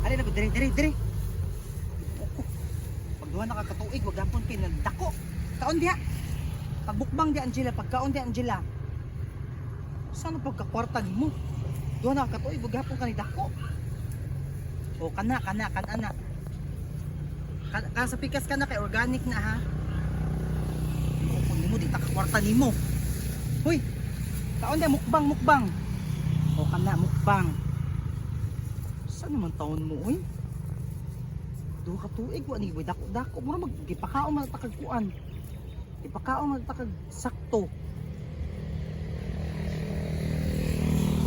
Ali na ko diri diri diri. Pag duha na ka katuig, wag gapon kay nagdako. Kaon diha. Pagbukbang di Angela, pagkaon di Angela. Saan ang pagkakwarta mo? Duha na ka katuig, wag gapon ka ni dako. O kana kana kana na. Ka sa pikas ka na kay organic na ha. Kung nimo di ta kakwarta nimo. Hoy. Kaon di mukbang mukbang. O kana mukbang. Saan naman taon mo oy? Duha ka tuig wa ni dako dako mura mag gipakaon man ta kag kuan. Gipakaon man ta kag sakto.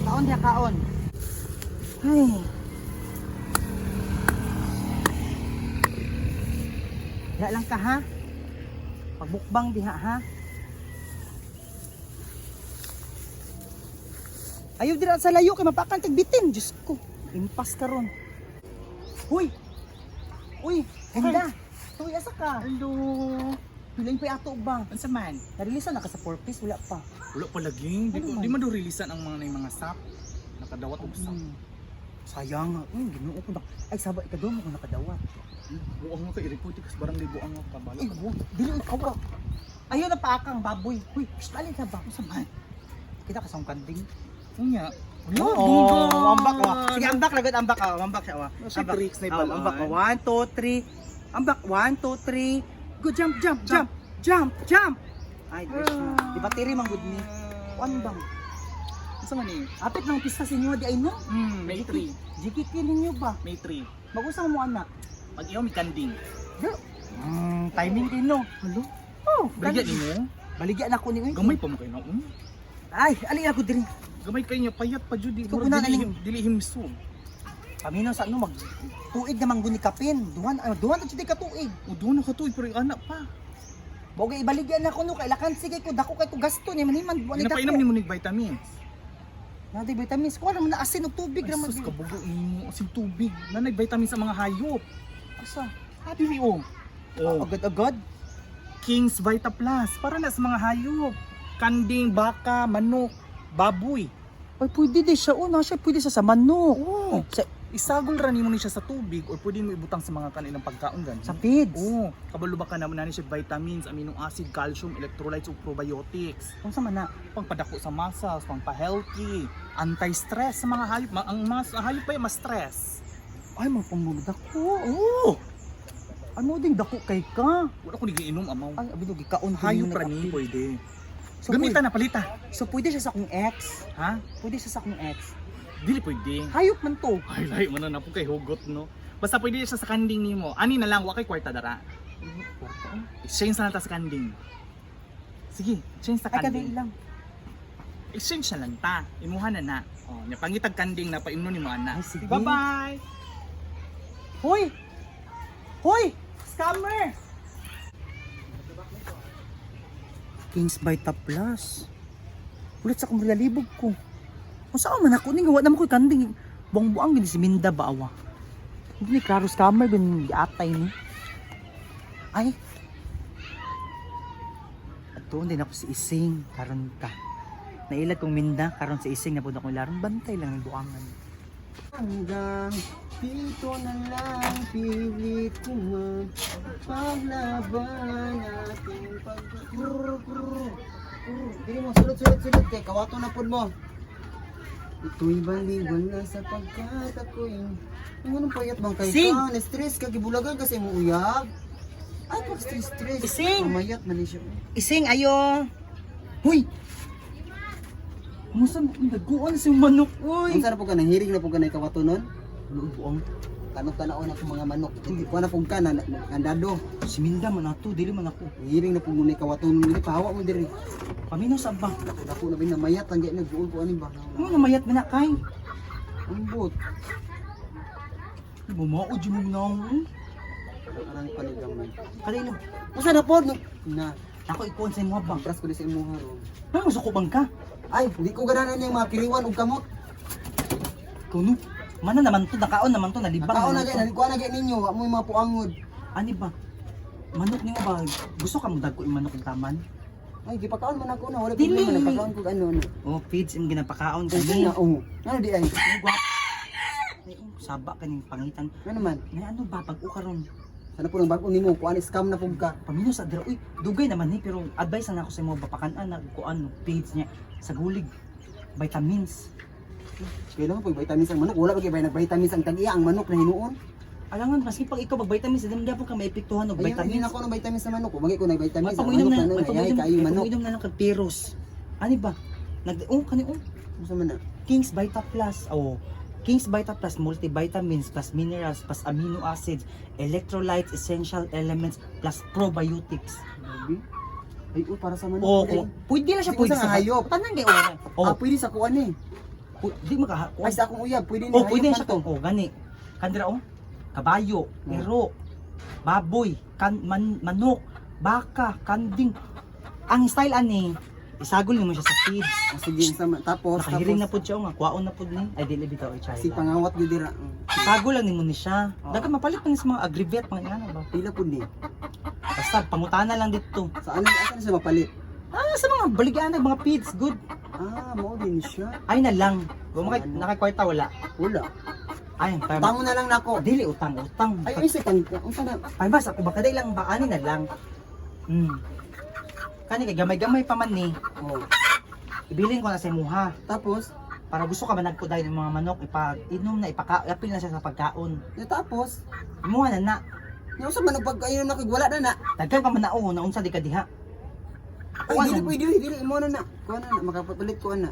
Kaon diha kaon. Ay. Diha lang ka ha. Pagbukbang diha ha. Ayaw dira sa layo kay mapakan kag bitin. Diyos ko. Impas karon. Huy. Uy, ganda. Tuy asa ka? Hello. Pilain pa ato ba? Unsa man? Narilisan na ka sa 4 piece wala pa. Wala pa lagi. Di, Ano ko, man? di man do releasean ang mga na mga sap. Nakadawat og sap. Sayang nga. Uy, Ginoo ko na. Ay saba ikaduha mo ko nakadawat. Buang nga kay i-report kas barangay buang nga kabalo. Ay, wo, dili ikaw ka. Ayaw na paakang baboy. Huy, shh, alin ka ba? Unsa man? Kita ka sa akong kanding. Unya. Wala, Oh, ambak wa. Sige, ambak lagod ambak ka. Ambak siya wa. Siya Ambak. tricks na Oh, ibalaan. ambak ka. 1 2 3. Ambak 1 2 3. Go jump jump jump. Jump jump. Ay, Diyos na. Di ba tiri man gud ni? Kuan bang? Unsa man ni? Apit ng pista sa inyo di ay no? May 3. GKK ninyo ba? May 3. Mag-usang mo anak. Pag iyaw may kanding. Timing din no. Hello? Oh, Baligya nimo. Baligya na ako ni Uy. Gamay pa mo kay na. Ay, ali ako diri. Gamay kay niya payat pa jud. Ikaw kuna na Dili ning- dili himsog. Paminaw sa ano mag tuig na mangguni kapin. Duhan ano duhan na jud ka tuig. O doon na ka tuig pero yung anak pa. Bogay ibaligya na ako no kay lakan sige ko dako kay ko gasto ni maniman buwan ni dako. Ginapainom nimo nig vitamins. Naday vitamins ko naman na asin og tubig Ay, ra man. sus, kabugo nimo asin tubig. Nanay vitamins sa mga hayop. Asa? Happy mi oh. Oh. Agad-agad. King's Vita Plus para na sa mga hayop. Kanding, baka, manok, baboy. Ay pwede di siya una siya pwede siya sa manok. Oo. Sa Isagol ra nimo ni siya sa tubig or pwede mo ibutang sa mga kanilang pagkaon gani. sa feeds. Oo, kabalo ba ka naman na ni siya vitamins, amino acid, calcium, electrolytes ug probiotics. Unsa man na? Pangpadako sa muscles, pangpa-healthy, anti-stress sa mga hayop. Ang mga hayop pa mas stress. Ay magpamulog dako. Oo. Ano ding dako kay ka? Wala ko nagiinom amaw. Ay abi gikaon ko Hayop nimo ra ni nag-apil. pwede. So, Gamitan na palita. So pwede siya sa akong ex. Ha? Pwede siya sa akong ex. Dili pwede. Hayop man to. Ay, lahi man na po kay hugot, no? Basta pwede siya sa kanding nimo. Ani na lang, wa kay kwarta dara. Exchange na lang ta sa kanding. Sige, exchange sa Ay kadili kanding. lang. Exchange na lang ta. Imuha na na. Oh, nya pangitag kanding na paimno nimo ana. Ay, sige. Bye-bye. Hoy! Hoy! Scammer! Kings Vita Plus. Ulit sa akong lalibog ko. Kung saan man ako, ning gawa naman ko kanding. Buang-buang gini si Minda ba awa. Hindi ni klaro scammer gini atay ni. Ay! At din ako si Ising, karon ta. Nailag kong Minda, karon si Ising na po akong larong bantay lang ng buangan. Hanggang dito na lang pilit ko man paglaban ating pag... Grrr, grrr, grrr. Dili mo, sulod, sulod, sulod kay kawato na pod mo. Ito'y baliwala sapagkat ako'y... Ang anong payat bang kay Sing! ka? Na-stress ka, gibulagan kasi mo uyab. Ay, pag stress-stress. Ising! Pumayat man ni siya. Ising, ayo! Huy! Kumusta mo? Naguan si manok, uy! Unsa na po ka, nanghirig na po ka na ikawato nun? Buang. Tanong-tanaw na akong mga manok. Kuha na po ka, na, nandado. Si Minda man ato, dili man ako. Nanghiring na po muna ikawato nun. Dili, pahawa mo diri. Paminaw sa ba? Dako na bin namayat ang gay nagbuol ko ani ba. Ano namayat man na kay? Ambot. Bumaod yung mga naong. Arang panigamay. Kanino? Usa na pod na. Ako ikuan sa imo ba? Pras ko ni sa imuha ro. Ano masuko bang ka? Ay, di ko ganahan yung mga kiriwan ug kamot. Ikaw no? Mana naman to, nakaon naman to, nalibang Nakaon na naman gay, to. kuha na gay ninyo, wa mo yung mga puangod. Ani ba? Manok nimo ba? Gusto ka mo dagko yung manok ng taman? Ay, gipakaon man ako na wala Dili. problema nagpakaon ko ano ano. Oh, feeds yung ginapakaon Ay, kami. na oh. Ano di ay? Ang gwap. Ay, oh, saba kaning pangitan. Ano man? May ano ba pag karon? Sana po nang bago nimo kuan scam na pud ka. Pamino sa dira uy, dugay naman ni pero advice na ako sa imo bapakan na kuan page niya sa gulig vitamins. Kailangan po vitamins ang manok. Wala ba kay nag-vitamins ang tag-iya ang manok na hinuon? Alangan maski pag ikaw mag vitamins di man gyapon ka maepektuhan og Ayun, vitamins. hindi na ako ng vitamins sa manok. Umagi ko ng vitamins. Ang Magpamuinom manok na, na ano, ay kayo manok. magpamuinom na lang kag peros. Ani ba? Nag oh kani oh Unsa man na? King's Vita Plus. Oh, King's Vita Plus multivitamins plus minerals plus amino acids, electrolytes, essential elements plus probiotics. Grabe. Ay, oh, para sa manok. Oh, Ay, oh, pwede na siya Sige, pwede sa sa hayop. Tanan kay oh. Oh, Ah, pwede sa kuan eh. di maka Ay, sa akong uyab, pwede ni Oh, pwede hayop na siya man to. Oh, gani. Kandira oh. Kabayo, ero, baboy, kan man, manok, baka, kanding. Ang style ani, isagol nimo siya sa feeds. Ah, sige, unsa man. Tapos, Nakahiring na tapos, pud siya oh, nga kwaon na pud ni. Ay dili bitaw ay si chayla. pangawat gyud dira. Isagol lang nimo ni siya. Oo. Dagan mapalit pa ni sa mga agrivet mga ingana ba. Pila pud ni. Basta pangutana lang dito. Sa ano asa na siya mapalit? Ah, sa mga baligyan mga feeds, good. Ah, mao din siya. Ay na lang. Kung Sa ano? nakakwarta wala. Wala. Ay, para Tango na lang nako. dili utang utang. Ay, ay, sa tang unsa na? Ay bas ako baka dai lang ba ani na lang. Kani kay gamay-gamay pa man ni. Oh. Ibilin ko na sa imuha Tapos, para gusto ka man nagkuday ng mga manok ipa inom na ipaka apil na siya sa pagkaon. ya, tapos, Imuha na na. nya unsa man pagkainom na kay wala na na. Daghan pa man na oh, naunsa di ka diha. Ay, Kuha dili na. pwede, dili imo na na. Kuha na na, makapalit ko na.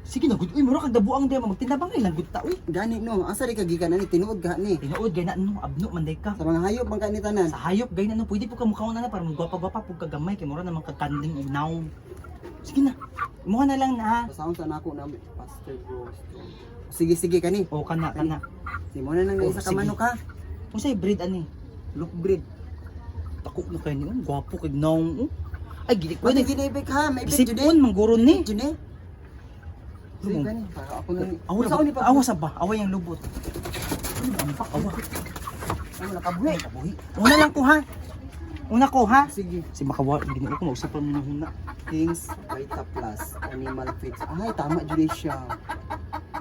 Sige na gud uy mura kag dabuang diha magtinda bang ilang gud ta uy. Gani no, asa ri ka gikan ani tinuod ka ni. Tinuod gay na no abno man day ka. Sa mga hayop man ka ni tanan. Sa hayop gay na no pwede po ka mukhaon na na para magwapa-gwapa pug ka gamay kay mura naman kag kanding og naong. Sige na. Imuha na lang na ha. Basta unsa na ako na faster grow strong. Sige sige kani. O kana kana. Si mo na lang Oh, isa ka sige. manok ha. Unsay breed ani? Look breed. Dako na kay ni oh, gwapo kay naong oh. Ay gili ko Pwede na ginibik ha, may bit jud eh. Isipon mangguro ni. Jud eh. Sige kani, para ako na ni. Awa Sa ni pa. awa sa ba? Awa yung lubot. Ano ba ang awa? Ano nakabuhi. Kabuhi. Una lang ko ha. Una ko ha. Sige. Si makawa ginoo ko mausapan mo na huna. King's Vita Plus Animal Feeds. Ay, tama jud eh siya.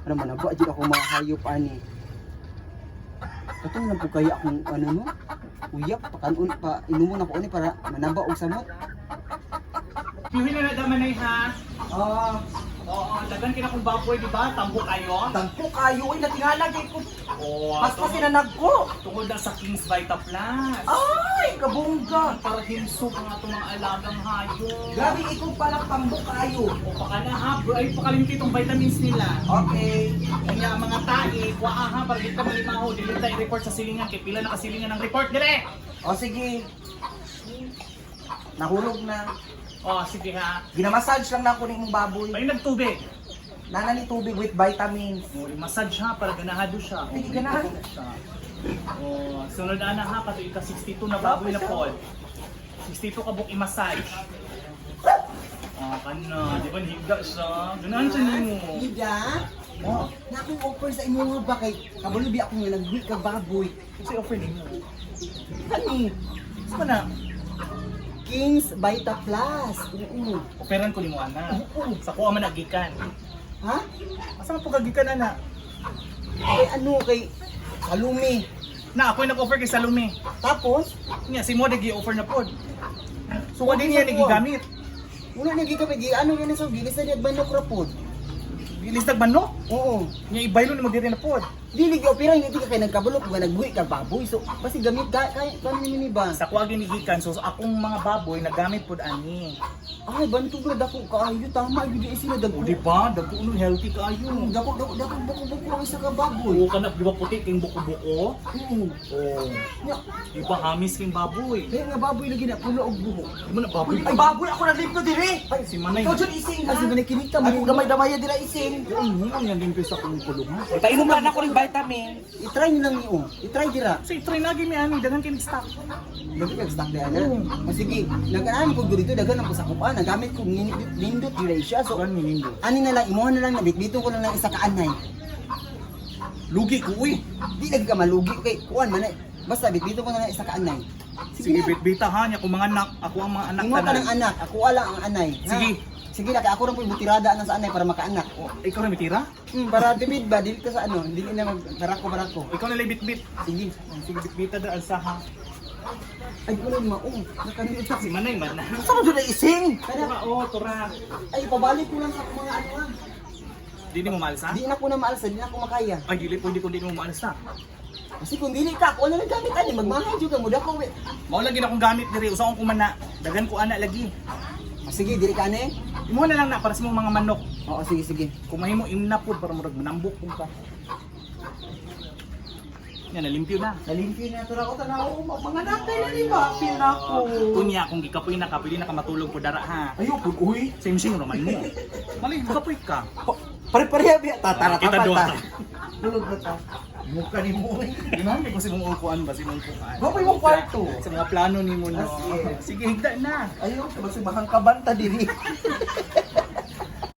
Ano man ba jud ako mga hayop ani. Katong lang po kaya akong ano no? Uyap pakanon pa inumon ako ani para manaba og samot. Pihin na na damanay ha. Ah, Oo, dagan kina kong baboy, di ba? Tambo kayo. tagpo kayo oy natingala kay ko. Oo, Paspas sinanag ko. tungod na sa King's Vita Plus. Ay, kabongga. Para himsog ang atong mga alagang hayop. Grabe ikaw pala tambok kayo. O baka na ha, bro, ay pakalimti itong vitamins nila. Okay. Kanya ang mga tae, waa ha, para di ka malimaho, dili tayo report sa silingan, kay pila na kasilingan ang report dire. O sige. Nahulog na. O, sige ha. Ginamassage lang na ako ni imong baboy. Ay nagtubig. Nana ni tubig with vitamins. O, i-massage ha, para ganahado siya. Ay, ganahan. Siya. O, sunod ana ha, kato ika 62 na baboy na pod. 62 ka buok i-massage. O, kana, di ba nihigda siya? Ganahan siya nimo. Ida, O, na akong offer sa imo nga ba kay kabalo bi ako nga nagbuhi ka baboy. kasi offer nimo. Kani, Saan na? King's Vita Plus. Oo. Operan ko nimo ana. Oo. Sa kuha man agikan. Ha? Asa man po kagikan ana? Kay ano kay Salumi. Na ako nag-offer kay Salome. Tapos, Nya si mo offer na pod. So wa din niya nagigamit. wala na gi kami gi ano yun so gilis na niya manok ra pod. Gilistag manok. Oo. Nya ibaylo ni mo diri na pod. Dili gi opera hindi ka kay nagkabulok nga nagbuhi ka baboy. So basi gamit ka kay kani ni ba? Sa kuha ginigikan so akong mga baboy nagamit pod ani. Ay bantog ra dako kaayo tama gyud di sila O dagko. di ba? Dagko no healthy kaayo. Dako dako dako buko buko ang isa ka baboy. Oo kanap di ba puti king buko-buko? Oo. Oo. Nya, Di ba hamis king baboy? kaya nga baboy lagi na pulo og buhok. Di mo na baboy. Ay baboy ako naglimpyo dire. Ay, si Manay. Ikaw dyan ising ha. Kasi ba nakinig ka Ay kung gamay-damaya dira ising. Ay, mo yan din sa akong kulungan. Painom lang ako ng vitamin. I-try niyo lang niyo. I-try dira. So i-try lagi mi ani daghan kay stock. Daghan kag stock diha na. O sige, nag-aan ko dito daghan ang pasakupan, nagamit ko nindot nindot dira siya. So Kan nindo. ani na lang imuha na lang nabitbito ko na lang isa ka anay. Lugi ko uy. Di lagi ka malugi kay kuan man eh. Basta bitbito ko na lang isa ka anay. Sige, na. bitbita ha niya kung mga anak, ako ang mga anak Imo ka tanan. ng anak, ako ala ang anay. Ha? Sige. Sige na, kay ako rin po butirada na sa anay para makaanak. Oh, ikaw na mitira? Para tipid ba, dili ka sa ano, dili na mag barako barako. Ikaw na bit-bit. Sige. Sige, bitbita da alsa ha. Ay, wala mao. Nakanil sa Si Manay man na. Sa mo jud ising? Kada, Tura, oh, tura. ay, pabalik ko lang sa mga ano ha. Di mo maalsa? Di na ko na maalsa, di na ako makaya. Ay, dili pwede kung di mo maalsa. Kasi kung dili ka, ako na lang gamit ani, magmahal jud ka mo dako. We. Mao lagi na akong gamit diri, usa akong kumana. Dagan ko ana lagi. Ah, sige, dili ka ani. Imo na lang na para sa imong mga manok. Oo, sige, sige. Kung mahimo imna pod para murag manambok pud ka. Yan, nalimpyo na. Nalimpyo na tura ko tanaw mga natay na ni ba pinako. Kunya kung gikapoy na ka, pwede na ka matulog po dara ha. Ayo pud uy. Same same raman mo. Malay, gikapoy ka. Pare-pareha biya tatara Kita ta duha. Tulog na ta. Muka ni mo. Uy. Di ba? May kung sa mong upuan ba, sa mong upuan. Gwapo imong kwarto. Sa mga plano ni mo, no. As in. Sige, higda na. Ayo, basig mahang kabanta diri.